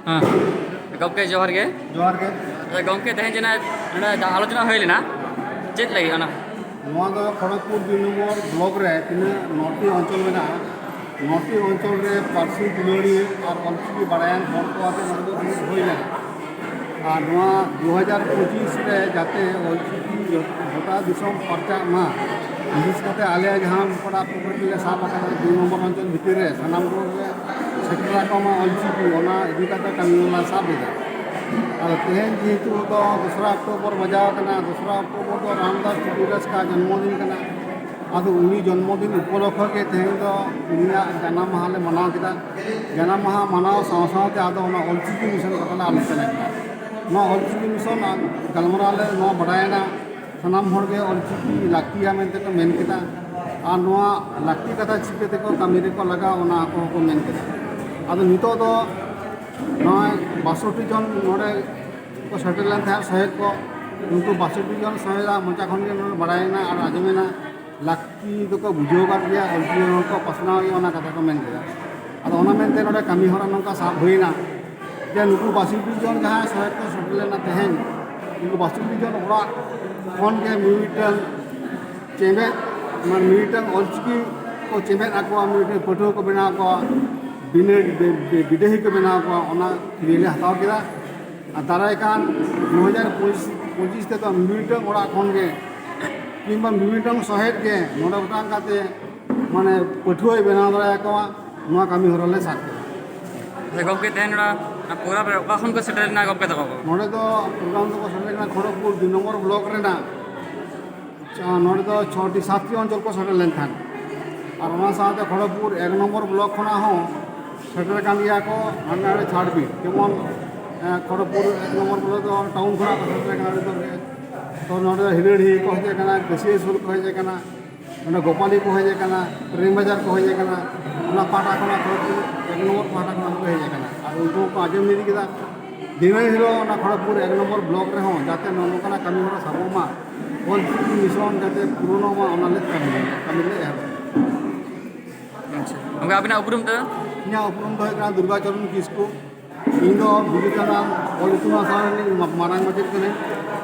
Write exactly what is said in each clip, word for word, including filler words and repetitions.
ᱦᱮᱸ᱾ ᱜᱚᱢᱠᱮ, ᱡᱚᱦᱟᱨ ᱜᱮ᱾ ᱡᱚᱦᱟᱨ ᱜᱮ᱾ ᱟᱪᱪᱷᱟ, ᱜᱚᱢᱠᱮ, ᱛᱮᱦᱮᱧ ᱡᱮ ᱱᱚᱰᱮ ᱟᱞᱳᱪᱚᱱᱟ ᱦᱩᱭ ᱞᱮᱱᱟ, ᱪᱮᱫ ᱞᱟᱹᱜᱤᱫ ᱚᱱᱟ? ᱱᱚᱣᱟ ᱫᱚ ᱠᱷᱚᱲᱚᱜᱽᱯᱩᱨ ᱫᱩᱭ ᱱᱚᱢᱵᱚᱨ ᱵᱞᱚᱠ ᱨᱮ ᱛᱤᱱᱟᱹᱜ ᱱᱚᱴᱤ ᱚᱧᱪᱚᱞ ᱢᱮᱱᱟᱜᱼᱟ, ᱱᱚᱴᱤ ᱚᱧᱪᱚᱞ ᱨᱮ ᱯᱟᱹᱨᱥᱤ ᱫᱩᱞᱟᱹᱲᱤᱭᱟᱹ ᱟᱨ ᱚᱞᱪᱤᱠᱤ ᱵᱟᱲᱟᱭᱟᱱ ᱦᱚᱲ ᱠᱚ ᱟᱛᱮ ᱱᱚᱰᱮ ᱫᱚ ᱫᱩᱲᱩᱵ ᱦᱩᱭ ᱞᱮᱱᱟ᱾ ᱟᱨ ᱱᱚᱣᱟ ᱫᱩ ᱦᱟᱡᱟᱨ ᱯᱚᱸᱪᱤᱥ ᱨᱮ ᱡᱟᱛᱮ ᱚᱞᱪᱤᱠᱤ ᱜᱚᱴᱟ ᱫᱤᱥᱚᱢ ᱯᱟᱨᱪᱟᱜ ᱢᱟ, ᱵᱤᱥᱮᱥ ᱠᱟᱛᱮ ᱟᱞᱮᱭᱟᱜ ᱡᱟᱦᱟᱸ ᱚᱠᱟᱴᱟᱜ ᱯᱨᱚᱡᱮᱠᱴ ᱞᱮ ᱥᱟᱵ ᱟᱠᱟᱫᱟ ᱫᱩᱭ ᱱᱚᱢᱵᱚᱨ ᱚᱧᱪᱚᱞ ᱵᱷᱤᱛᱤᱨ ᱨᱮ ᱥᱟᱱᱟᱢ ᱠᱚᱜᱮ ᱥᱮᱴᱮᱨ ᱟᱠᱚ ᱢᱟ ᱚᱞᱪᱤᱠᱤ, ᱚᱱᱟ ᱤᱫᱤ ᱠᱟᱛᱮ ᱠᱟᱹᱢᱤ ᱦᱚᱸᱞᱮ ᱥᱟᱵ ᱮᱫᱟ᱾ ᱟᱫᱚ ᱛᱮᱦᱮᱧ ᱡᱮᱦᱮᱛᱩ ᱫᱚ ᱫᱚᱥᱨᱟ ᱚᱠᱴᱳᱵᱚᱨ ᱵᱟᱡᱟᱣ ᱟᱠᱟᱱᱟ, ᱫᱚᱥᱨᱟ ᱚᱠᱴᱳᱵᱚᱨ ᱫᱚ ᱨᱟᱢᱫᱟᱥ ᱴᱩᱰᱩ ᱨᱟᱥᱠᱟ ᱡᱚᱱᱢᱚ ᱫᱤᱱ ᱠᱟᱱᱟ᱾ ᱟᱫᱚ ᱩᱱᱤ ᱡᱚᱱᱢᱚ ᱫᱤᱱ ᱩᱯᱚᱞᱚᱠᱠᱷᱚ ᱜᱮ ᱛᱮᱦᱮᱧ ᱫᱚ ᱩᱱᱤᱭᱟᱜ ᱡᱟᱱᱟᱢ ᱢᱟᱦᱟ ᱞᱮ ᱢᱟᱱᱟᱣ ᱠᱮᱫᱟ᱾ ᱡᱟᱱᱟᱢ ᱢᱟᱦᱟ ᱢᱟᱱᱟᱣ ᱥᱟᱶ ᱥᱟᱶᱛᱮ ᱟᱫᱚ ᱚᱱᱟ ᱚᱞᱪᱤᱠᱤ ᱢᱤᱥᱚᱱ ᱠᱟᱛᱷᱟ ᱞᱮ ᱟᱞᱳᱪᱚᱱᱟ ᱠᱮᱫᱟ᱾ ᱱᱚᱣᱟ ᱚᱞᱪᱤᱠᱤ ᱢᱤᱥᱚᱱ ᱜᱟᱞᱢᱟᱨᱟᱣ ᱞᱮ ᱱᱚᱣᱟ ᱵᱟᱰᱟᱭᱮᱱᱟ, ᱥᱟᱱᱟᱢ ᱦᱚᱲ ᱜᱮ ᱚᱞᱪᱤᱠᱤ ᱞᱟᱹᱠᱛᱤᱭᱟ ᱢᱮᱱᱛᱮ ᱠᱚ ᱢᱮᱱ ᱠᱮᱫᱟ᱾ ᱟᱨ ᱱᱚᱣᱟ ᱞᱟᱹᱠᱛᱤ ᱠᱟᱛᱷᱟ ᱪᱤᱠᱟᱹ ᱛᱮᱠᱚ ᱠᱟᱹᱢᱤ ᱨᱮᱠᱚ ᱞᱟᱜᱟᱣ, ᱚᱱᱟ ᱟᱠᱚ ᱦᱚᱸᱠᱚ ᱢᱮᱱ ᱠᱮᱫᱟ᱾ ᱟᱫᱚ ᱱᱤᱛᱚᱜ ᱫᱚ ᱱᱚᱜᱼᱚᱭ ᱵᱟᱥᱚᱴᱴᱤ ᱡᱚᱱ ᱱᱚᱰᱮ ᱠᱚ ᱥᱮᱴᱮᱨ ᱞᱮᱱ ᱛᱟᱦᱮᱸᱫ ᱥᱚᱦᱮᱫ ᱠᱚ, ᱩᱱᱠᱩ ᱵᱟᱥᱚᱴᱴᱤ ᱡᱚᱱ ᱥᱚᱦᱮᱫᱟᱜ ᱢᱚᱪᱟ ᱠᱷᱚᱱ ᱜᱮ ᱱᱚᱰᱮ ᱵᱟᱲᱟᱭᱮᱱᱟ ᱟᱨ ᱟᱸᱡᱚᱢᱮᱱᱟ, ᱞᱟᱹᱠᱛᱤ ᱫᱚᱠᱚ ᱵᱩᱡᱷᱟᱹᱣ ᱟᱠᱟᱫ ᱜᱮᱭᱟ, ᱚᱞᱪᱤᱠᱤ ᱦᱚᱸᱠᱚ ᱯᱟᱥᱱᱟᱣ ᱜᱮᱭᱟ, ᱚᱱᱟ ᱠᱟᱛᱷᱟ ᱠᱚ ᱢᱮᱱ ᱠᱮᱫᱟ᱾ ᱟᱫᱚ ᱚᱱᱟ ᱢᱮᱱᱛᱮ ᱱᱚᱰᱮ ᱠᱟᱹᱢᱤ ᱦᱚᱨᱟ ᱱᱚᱝᱠᱟ ᱥᱟᱵ ᱦᱩᱭᱮᱱᱟ ᱡᱮ ᱱᱩᱠᱩ ᱵᱟᱥᱚᱴᱴᱤ ᱡᱚᱱ ᱡᱟᱦᱟᱸᱭ ᱥᱚᱦᱮᱫ ᱠᱚ ᱥᱮᱴᱮᱨ ᱞᱮᱱᱟ ᱛᱮᱦᱮᱧ, ᱩᱱᱠᱩ ᱵᱟᱥᱚᱴᱴᱤ ᱡᱚᱱ ᱚᱲᱟᱜ ᱠᱷᱚᱱ ᱜᱮ ᱢᱤᱢᱤᱫᱴᱟᱝ ᱪᱮᱢᱮᱫ, ᱢᱟᱱᱮ ᱢᱤᱢᱤᱫᱴᱟᱝ ᱚᱞᱪᱤᱠᱤ ᱠᱚ ᱪᱮᱢᱮᱫ ᱟᱠᱚᱣᱟ, ᱢᱤᱢᱤᱫᱴᱟᱝ ᱯᱟᱹᱴᱷᱩᱣᱟᱹ ᱠᱚ ᱵᱮᱱᱟᱣ ᱠᱚᱣᱟ, ᱵᱤᱱᱤᱰ ᱵᱤ-, ᱵᱤ-, ᱵᱤᱰᱟᱹᱦᱤ ᱠᱚ ᱵᱮᱱᱟᱣ ᱠᱚᱣᱟ, ᱚᱱᱟ ᱠᱨᱤᱭᱟ ᱞᱮ ᱦᱟᱛᱟᱣ ᱠᱮᱫᱟ᱾ ᱟᱨ ᱫᱟᱨᱟᱭ ᱠᱟᱱ ᱫᱩ ᱦᱟᱡᱟᱨ ᱯᱚᱸᱪᱤᱥ ᱛᱮᱫᱚ ᱢᱤᱢᱤᱫᱴᱟᱝ ᱚᱲᱟᱜ ᱠᱷᱚᱱ ᱜᱮ ᱠᱤᱝᱵᱟ ᱢᱤᱢᱤᱫᱴᱟᱝ ᱥᱚᱦᱮᱫ ᱜᱮ ᱱᱚᱰᱮ ᱜᱚᱴᱟᱝ ᱠᱟᱛᱮ ᱢᱟᱱᱮ ᱯᱟᱹᱴᱷᱩᱣᱟᱹᱭ ᱵᱮᱱᱟᱣ ᱫᱟᱲᱮᱭᱟᱠᱚᱣᱟ, ᱱᱚᱣᱟ ᱠᱟᱹᱢᱤ ᱦᱚᱨᱟ ᱞᱮ ᱥᱟᱵ ᱠᱮᱫᱟ᱾ ᱟᱪᱪᱷᱟ ᱜᱚᱢᱠᱮ, ᱛᱮᱦᱮᱧ ᱱᱚᱣᱟ ᱯᱨᱳᱜᱨᱟᱢ ᱨᱮ ᱚᱠᱟ ᱠᱷᱚᱱ ᱠᱚ ᱥᱮᱴᱮᱨ ᱞᱮᱱᱟ ᱜᱚᱢᱠᱮ ᱛᱟᱠᱚ ᱠᱚ? ᱱᱚᱰᱮ ᱫᱚ ᱯᱨᱳᱜᱨᱟᱢ ᱫᱚᱠᱚ ᱥᱮᱴᱮᱨ ᱞᱮᱱᱟ ᱠᱷᱚᱲᱚᱜᱽᱯᱩᱨ ᱫᱩᱭ ᱱᱚᱢᱵᱚᱨ ᱵᱞᱚᱠ ᱨᱮᱱᱟᱜ ᱟᱪᱪᱷᱟ, ᱱᱚᱰᱮ ᱫᱚ ᱪᱷᱚᱴᱤ ᱥᱟᱛᱴᱤ ᱚᱧᱪᱚᱞ ᱠᱚ ᱥᱮᱴᱮᱨ ᱞᱮᱱ ᱛᱟᱦᱮᱸᱫ᱾ ᱟᱨ ᱚᱱᱟ ᱥᱟᱶᱛᱮ ᱠᱷᱚᱲᱚᱜᱽᱯᱩᱨ ᱮᱠ ᱱᱚᱢᱵᱚᱨ ᱵᱞᱚᱠ ᱠᱷᱚᱱᱟᱜ ᱦᱚᱸ ᱥᱮᱴᱮᱨ ᱟᱠᱟᱱ ᱜᱮᱭᱟ ᱠᱚ ᱦᱟᱸᱰᱮ ᱱᱟᱰᱮ ᱪᱷᱟᱲᱵᱤᱞ, ᱡᱮᱢᱚᱱ, ᱮᱸ, ᱠᱷᱚᱲᱚᱜᱽᱯᱩᱨ ᱮᱠ ᱱᱚᱢᱵᱚᱨ ᱵᱞᱚᱠ ᱫᱚ ᱴᱟᱣᱩᱱ ᱠᱷᱚᱱᱟᱜ ᱠᱚ ᱥᱮᱴᱮᱨ ᱟᱠᱟᱱᱟ ᱟᱹᱰᱤ ᱩᱛᱟᱹᱨ ᱜᱮ᱾ ᱛᱚ ᱱᱚᱰᱮ ᱦᱤᱨᱟᱹᱲᱦᱤ ᱠᱚ ᱦᱮᱡ ᱟᱠᱟᱱᱟ, ᱠᱟᱹᱥᱤᱭᱟᱹ ᱥᱩᱨ ᱠᱚ ᱦᱮᱡ ᱟᱠᱟᱱᱟ, ᱱᱚᱰᱮ ᱜᱳᱯᱟᱞᱤ ᱠᱚ ᱦᱮᱡ ᱟᱠᱟᱱᱟ, ᱯᱨᱮᱢ ᱵᱟᱡᱟᱨ ᱠᱚ ᱦᱮᱡ ᱟᱠᱟᱱᱟ, ᱚᱱᱟ ᱯᱟᱦᱴᱟ ᱠᱷᱚᱱᱟᱜ ᱠᱷᱚᱲᱚᱜᱽᱯᱩᱨ ᱮᱠ ᱱᱚᱢᱵᱚᱨ ᱯᱟᱦᱴᱟ ᱠᱷᱚᱱᱟᱜ ᱦᱚᱸᱠᱚ ᱦᱮᱡ ᱟᱠᱟᱱᱟ᱾ ᱟᱨ ᱩᱱᱠᱩ ᱦᱚᱸᱠᱚ ᱟᱸᱡᱚᱢ ᱤᱫᱤ ᱠᱮᱫᱟ, ᱫᱤᱱᱟᱹᱢ ᱦᱤᱞᱳᱜ ᱚᱱᱟ ᱠᱷᱚᱲᱚᱜᱽᱯᱩᱨ ᱮᱠ ᱱᱚᱢᱵᱚᱨ ᱵᱞᱚᱠ ᱨᱮᱦᱚᱸ ᱡᱟᱛᱮ ᱱᱚᱜᱼᱚ ᱱᱚᱝᱠᱟᱱᱟᱜ ᱠᱟᱹᱢᱤ ᱦᱚᱨᱟ ᱥᱟᱵᱚᱜ ᱢᱟ, ᱚᱞ ᱪᱤᱠᱤ ᱢᱤᱥᱚᱱ ᱡᱟᱛᱮ ᱯᱩᱨᱚᱱᱚᱜ ᱢᱟ, ᱚᱱᱟ ᱞᱮ ᱠᱟᱹᱢᱤ, ᱠᱟᱹᱢᱤ ᱞᱮ ᱮᱦᱚᱵᱟ᱾ ᱟᱪᱪᱷᱟ ᱜᱚᱢᱠᱮ, ᱟᱹᱵᱤᱱᱟᱜ ᱩᱯᱨᱩᱢ ᱫᱚ? ᱤᱧᱟᱹᱜ ᱩᱯᱨᱩᱢ ᱫᱚ ᱦᱩᱭᱩᱜ ᱠᱟᱱᱟ ᱫᱩᱨᱜᱟ ᱪᱚᱨᱚᱱ ᱠᱤᱥᱠᱩ᱾ ᱤᱧ ᱫᱚ ᱵᱤᱫᱩ ᱪᱟᱸᱫᱟᱱ ᱚᱞ ᱤᱛᱩᱱ ᱟᱥᱲᱟ ᱨᱤᱱᱤᱡ ᱢᱟ-, ᱢᱟᱨᱟᱝ ᱢᱟᱪᱮᱫ ᱠᱟᱹᱱᱟᱹᱧ᱾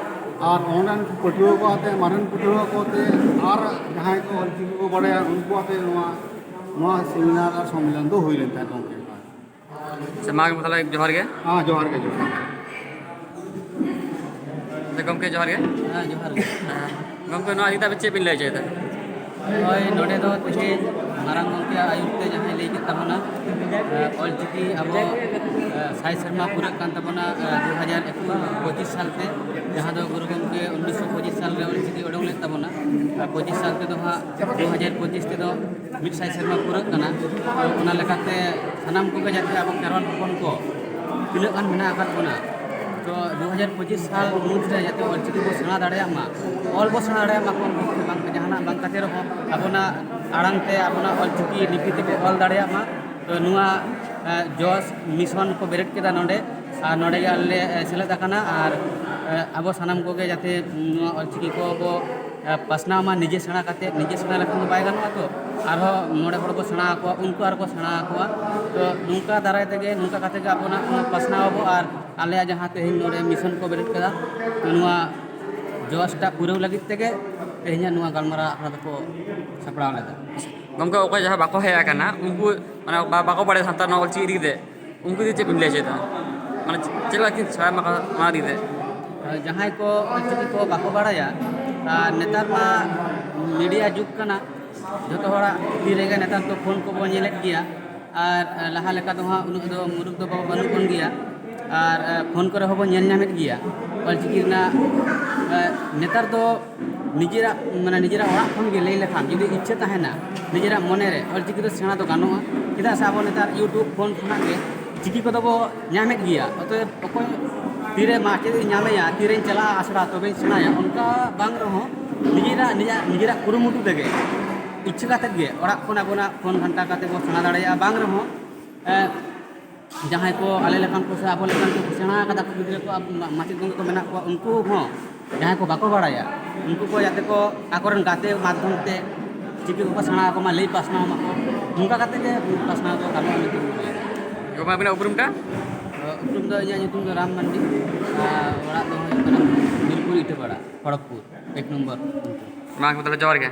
ᱟᱨ ᱚᱸᱰᱮᱱ ᱯᱟᱹᱴᱷᱩᱣᱟᱹ ᱠᱚ ᱟᱛᱮ, ᱢᱟᱨᱮᱱ ᱯᱟᱹᱴᱷᱩᱣᱟᱹ ᱠᱚ ᱟᱛᱮ, ᱟᱨ ᱡᱟᱦᱟᱸᱭ ᱠᱚ ᱚᱞᱪᱤᱠᱤ ᱠᱚ ᱵᱟᱲᱟᱭᱟ, ᱩᱱᱠᱩ ᱟᱛᱮ ᱱᱚᱣᱟ, ᱱᱚᱣᱟ ᱥᱮᱢᱤᱱᱟᱨ ᱟᱨ ᱥᱚᱢᱢᱮᱞᱚᱱ ᱫᱚ ᱦᱩᱭ ᱞᱮᱱ ᱛᱟᱦᱮᱸᱫ ᱜᱚᱢᱠᱮ᱾ ᱟᱪᱪᱷᱟ, ᱢᱟ ᱛᱟᱦᱚᱞᱮ ᱡᱚᱦᱟᱨ ᱜᱮ᱾ ᱦᱮᱸ, ᱡᱚᱦᱟᱨ ᱜᱮ, ᱡᱚᱦᱟᱨ ᱜᱮ᱾ ᱟᱪᱪᱷᱟ, ᱜᱚᱢᱠᱮ ᱡᱚᱦᱟᱨ ᱜᱮ᱾ ᱦᱮᱸ, ᱡᱚᱦᱟᱨ ᱜᱮ᱾ ᱦᱮᱸ, ᱜᱚᱢᱠᱮ, ᱱᱚᱣᱟ ᱤᱫᱤ ᱠᱟᱛᱮ ᱪᱮᱫ ᱵᱤᱱ ᱞᱟᱹᱭ ᱦᱚᱪᱚᱭᱮᱫᱟ? ᱦᱳᱭ, ᱱᱚᱰᱮ ᱫᱚ ᱛᱮᱦᱮᱧ ᱢᱟᱨᱟᱝ ᱜᱚᱢᱠᱮᱭᱟᱜ ᱟᱹᱭᱩᱨ ᱛᱮ ᱡᱟᱦᱟᱸᱭ ᱞᱟᱹᱭ ᱠᱮᱫ ᱛᱟᱵᱚᱱᱟ, ᱮ, ᱚᱞᱪᱤᱠᱤ ᱟᱵᱚ, ᱮ, ᱥᱟᱭ ᱥᱮᱨᱢᱟ ᱯᱩᱨᱟᱹᱜ ᱠᱟᱱ ᱛᱟᱵᱚᱱᱟ, ᱮ, ᱫᱩ ᱦᱟᱡᱟᱨ ᱯᱚᱸᱪᱤᱥ ᱥᱟᱞ ᱛᱮ, ᱡᱟᱦᱟᱸ ᱫᱚ ᱜᱩᱨᱩ ᱜᱚᱢᱠᱮ ᱩᱱᱤᱥᱥᱚ ᱯᱚᱸᱪᱤᱥ ᱥᱟᱞ ᱨᱮ ᱚᱞᱪᱤᱠᱤ ᱩᱰᱩᱝ ᱞᱮᱫ ᱛᱟᱵᱚᱱᱟ᱾ ᱟᱨ ᱯᱚᱸᱪᱤᱥ ᱥᱟᱞ ᱛᱮᱫᱚ ᱦᱟᱸᱜ, ᱫᱩ ᱦᱟᱡᱟᱨ ᱯᱚᱸᱪᱤᱥ ᱛᱮᱫᱚ ᱢᱤᱫ ᱥᱟᱭ ᱥᱮᱨᱢᱟ ᱯᱩᱨᱟᱹᱜ ᱠᱟᱱᱟ᱾ ᱛᱚ, ᱚᱱᱟ ᱞᱮᱠᱟᱛᱮ ᱥᱟᱱᱟᱢ ᱠᱚᱜᱮ ᱡᱟᱛᱮ ᱟᱵᱚ ᱠᱷᱮᱨᱣᱟᱞ ᱦᱚᱯᱚᱱ ᱠᱚ ᱛᱤᱱᱟᱹᱜ ᱜᱟᱱ ᱢᱮᱱᱟᱜ ᱟᱠᱟᱫ ᱵᱚᱱᱟ, ᱛᱚ, ᱫᱩ ᱦᱟᱡᱟᱨ ᱯᱚᱸᱪᱤᱥ ᱥᱟᱞ ᱢᱩᱫᱽ ᱨᱮ ᱡᱟᱛᱮ ᱚᱞᱪᱤᱠᱤ ᱵᱚ ᱥᱮᱬᱟ ᱫᱟᱲᱮᱭᱟᱜ ᱢᱟ, ᱚᱞ ᱵᱚ ᱥᱮᱬᱟ ᱫᱟᱲᱮᱭᱟᱜ ᱢᱟ, ᱠᱚᱢ ᱯᱚᱠᱠᱷᱮ ᱵᱟᱝ, ᱡᱟᱦᱟᱱᱟᱜ ᱵᱟᱝ ᱠᱟᱛᱮ ᱨᱮᱦᱚᱸ ᱟᱵᱚᱱᱟᱜ ᱟᱲᱟᱝ ᱛᱮ, ᱟᱵᱚᱱᱟᱜ ᱚᱞᱪᱤᱠᱤ ᱞᱤᱯᱤ ᱛᱮᱵᱚ ᱚᱞ ᱫᱟᱲᱮᱭᱟᱜ ᱢᱟ᱾ ᱛᱚ, ᱱᱚᱣᱟ, ᱮ, ᱡᱚᱥ ᱢᱤᱥᱚᱱ ᱠᱚ ᱵᱮᱨᱮᱫ ᱠᱮᱫᱟ ᱱᱚᱰᱮ, ᱟᱨ ᱱᱚᱰᱮ ᱜᱮ ᱟᱞᱮ ᱞᱮ, ᱮ, ᱥᱮᱞᱮᱫ ᱟᱠᱟᱱᱟ᱾ ᱟᱨ, ᱮ, ᱟᱵᱚ ᱥᱟᱱᱟᱢ ᱠᱚᱜᱮ ᱡᱟᱛᱮ ᱱᱚᱣᱟ ᱚᱞᱪᱤᱠᱤ ᱠᱚᱵᱚ, ᱮ, ᱯᱟᱥᱱᱟᱣ ᱢᱟ᱾ ᱱᱤᱡᱮ ᱥᱮᱬᱟ ᱠᱟᱛᱮ, ᱱᱤᱡᱮ ᱥᱮᱬᱟ ᱞᱮᱠᱷᱟᱱ ᱫᱚ ᱵᱟᱭ ᱜᱟᱱᱚᱜᱼᱟ᱾ ᱛᱚ, ᱟᱨᱦᱚᱸ ᱢᱚᱬᱮ ᱦᱚᱲ ᱵᱚ ᱥᱮᱬᱟ ᱟᱠᱚᱣᱟ, ᱩᱱᱠᱩ ᱟᱨᱦᱚᱸ ᱠᱚ ᱥᱮᱬᱟ ᱟᱠᱚᱣᱟ᱾ ᱛᱚ, ᱱᱚᱝᱠᱟ ᱫᱟᱨᱟᱭ ᱛᱮᱜᱮ, ᱱᱚᱝᱠᱟ ᱠᱟᱛᱮ ᱜᱮ ᱟᱵᱚᱱᱟᱜ ᱱᱚᱣᱟ ᱯᱟᱥᱱᱟᱣ ᱟᱵᱚ᱾ ᱟᱨ ᱟᱞᱮᱭᱟᱜ ᱡᱟᱦᱟᱸ ᱛᱮᱦᱮᱧ ᱱᱚᱰᱮ ᱢᱤᱥᱚᱱ ᱠᱚ ᱵᱮᱨᱮᱫ ᱠᱮᱫᱟ, ᱛᱚ, ᱱᱚᱣᱟ ᱡᱚᱥᱴᱟᱜ ᱯᱩᱨᱟᱹᱣ ᱞᱟᱹᱜᱤᱫ ᱛᱮᱜᱮ ᱛᱮᱦᱮᱧᱟᱜ ᱱᱚᱣᱟ ᱜᱟᱞᱢᱟᱨᱟᱣ ᱟᱠᱷᱲᱟ ᱫᱚᱠᱚ ᱥᱟᱯᱲᱟᱣ ᱞᱮᱫᱟ᱾ ᱜᱚᱢᱠᱮ, ᱚᱠᱚᱭ ᱡᱟᱦᱟᱸᱭ ᱵᱟᱠᱚ ᱦᱮᱡ ᱟᱠᱟᱱᱟ, ᱩᱱᱠᱩ, ᱢᱟᱱᱮ, ᱵᱟ-, ᱵᱟᱠᱚ ᱵᱟᱲᱟᱭᱟ ᱥᱟᱱᱛᱟᱲ ᱱᱚᱣᱟ ᱚᱞᱪᱤᱠᱤ ᱤᱫᱤ ᱠᱟᱛᱮ, ᱩᱱᱠᱩ ᱤᱫᱤ ᱪᱮᱫ ᱵᱤᱱ ᱞᱟᱹᱭ ᱦᱚᱪᱚᱭᱮᱫᱟ? ᱢᱟᱱᱮ, ᱪᱮᱫ ᱞᱮᱠᱟ ᱠᱤᱱ ᱥᱮᱬᱟᱭ ᱢᱟ ᱚᱱᱟ ᱤᱫᱤ ᱠᱟᱛᱮ? ᱡᱟᱦᱟᱸᱭ ᱠᱚ ᱚᱞᱪᱤᱠᱤ ᱠᱚ ᱵᱟᱠᱚ ᱵᱟᱲᱟᱭᱟ, ᱟᱨ ᱱᱮᱛᱟᱨ ᱢᱟ ᱢᱤᱰᱤᱭᱟ ᱡᱩᱜᱽ ᱠᱟᱱᱟ, ᱡᱚᱛᱚ ᱦᱚᱲᱟᱜ ᱛᱤ ᱨᱮᱜᱮ ᱱᱮᱛᱟᱨ ᱫᱚ ᱯᱷᱳᱱ ᱠᱚᱵᱚᱱ ᱧᱮᱞᱮᱫ ᱜᱮᱭᱟ᱾ ᱟᱨ, ᱮ, ᱞᱟᱦᱟ ᱞᱮᱠᱟ ᱫᱚ ᱦᱟᱸᱜ ᱩᱱᱟᱹᱜ ᱫᱚ ᱢᱩᱨᱩᱠ ᱫᱚ ᱵᱟ-, ᱵᱟᱹᱱᱩᱜ ᱵᱚᱱ ᱜᱮᱭᱟ᱾ ᱟᱨ, ᱮ, ᱯᱷᱳᱱ ᱠᱚᱨᱮ ᱦᱚᱸᱵᱚᱱ ᱧᱮᱞ ᱧᱟᱢᱮᱫ ᱜᱮᱭᱟ ᱚᱞᱪᱤᱠᱤ ᱨᱮᱱᱟᱜ, ᱮ, ᱱᱮᱛᱟᱨ ᱫᱚ ᱱᱤᱡᱮᱨᱟᱜ, ᱢᱟᱱᱮ, ᱱᱤᱡᱮᱨᱟᱜ ᱚᱲᱟᱜ ᱠᱷᱚᱱ ᱜᱮ ᱞᱟᱹᱭ ᱞᱮᱠᱷᱟᱱ ᱡᱩᱫᱤ ᱤᱪᱪᱷᱟᱹ ᱛᱟᱦᱮᱱᱟ ᱱᱤᱡᱮᱨᱟᱜ ᱢᱚᱱᱮ ᱨᱮ, ᱚᱞᱪᱤᱠᱤ ᱫᱚ ᱥᱮᱬᱟ ᱫᱚ ᱜᱟᱱᱚᱜᱼᱟ᱾ ᱪᱮᱫᱟᱜ ᱥᱮ ᱟᱵᱚ ᱱᱮᱛᱟᱨ YouTube ᱯᱷᱳᱱ ᱠᱷᱚᱱᱟᱜ ᱜᱮ ᱪᱤᱠᱤ ᱠᱚᱫᱚ ᱵᱚ ᱧᱟᱢᱮᱫ ᱜᱮᱭᱟ᱾ ᱚᱛᱚᱮᱵ ᱚᱠᱚᱭ ᱛᱤᱨᱮ ᱢᱟᱪᱮᱫ ᱤᱧ ᱧᱟᱢᱮᱭᱟ, ᱛᱤᱨᱮᱧ ᱪᱟᱞᱟᱜᱼᱟ ᱟᱥᱲᱟ, ᱛᱚᱵᱮᱧ ᱥᱮᱬᱟᱭᱟ, ᱚᱱᱠᱟ ᱵᱟᱝ ᱨᱮᱦᱚᱸ ᱱᱤᱡᱮᱨᱟᱜ, ᱱᱤᱡᱮᱨᱟᱜ, ᱱᱤᱡᱮᱨᱟᱜ ᱠᱩᱨᱩᱢᱩᱴᱩ ᱛᱮᱜᱮ, ᱤᱪᱪᱷᱟᱹ ᱠᱟᱛᱮᱫ ᱜᱮ ᱚᱲᱟᱜ ᱠᱷᱚᱱ ᱟᱵᱚᱱᱟᱜ ᱯᱷᱳᱱ ᱜᱷᱟᱱᱴᱟ ᱠᱟᱛᱮᱫ ᱵᱚ ᱥᱮᱬᱟ ᱫᱟᱲᱮᱭᱟᱜᱼᱟ᱾ ᱵᱟᱝ ᱨᱮᱦᱚᱸ, ᱮ, ᱡᱟᱦᱟᱸᱭ ᱠᱚ ᱟᱞᱮ ᱞᱮᱠᱟᱱ ᱠᱚ ᱥᱮ ᱟᱵᱚ ᱞᱮᱠᱟᱱ ᱠᱚ ᱥᱮᱬᱟ ᱟᱠᱟᱫᱟ ᱠᱚ, ᱜᱤᱫᱽᱨᱟᱹ ᱠᱚ, ᱟᱵ-, ᱢᱟ-, ᱢᱟᱪᱮᱫ ᱜᱚᱢᱠᱮ ᱠᱚ ᱢᱮᱱᱟᱜ ᱠᱚᱣᱟ, ᱩᱱᱠᱩ ᱦᱚᱸ ᱡᱟᱦᱟᱸᱭ ᱠᱚ ᱵᱟᱠᱚ ᱵᱟᱲᱟᱭᱟ, ᱩᱱᱠᱩ ᱠᱚ ᱡᱟᱛᱮ ᱠᱚ ᱟᱠᱚᱨᱮᱱ ᱜᱟᱛᱮ ᱢᱟᱫᱽᱫᱷᱚᱢ ᱛᱮ ᱪᱤᱠᱤ ᱠᱚᱠᱚ ᱥᱮᱬᱟ ᱟᱠᱚ ᱢᱟ, ᱞᱟᱹᱭ ᱯᱟᱥᱱᱟᱣ ᱢᱟᱠᱚ, ᱱᱚᱝᱠᱟ ᱠᱟᱛᱮ ᱜᱮ ᱯᱟᱥᱱᱟᱣ ᱫᱚ ᱜᱟᱱᱚᱜᱼᱟ ᱢᱮᱱᱛᱮ ᱤᱧ ᱢᱚᱱᱮᱭᱟ᱾ ᱜᱚᱢᱠᱮ, ᱟᱹᱵᱤᱱᱟᱜ ᱩᱯᱨᱩᱢ ᱴᱟ? ᱩᱯᱨᱩᱢ ᱫᱚ ᱤᱧᱟᱹᱜ ᱧᱩᱛᱩᱢ ᱫᱚ ᱨᱟᱢ ᱢᱟᱱᱰᱤ᱾ ᱟᱨ ᱚᱲᱟᱜ ᱫᱚ ᱦᱩᱭᱩᱜ ᱠᱟᱱᱟ ᱵᱤᱨᱯᱩᱨ ᱤᱴᱟᱹᱯᱟᱲᱟ, ᱠᱷᱚᱲᱚᱜᱽᱯᱩᱨ, ᱮᱠ ᱱᱚᱢᱵᱚᱨ᱾ ᱢᱟ ᱛᱟᱦᱚᱞᱮ ᱡᱚᱦᱟᱨ ᱜᱮ᱾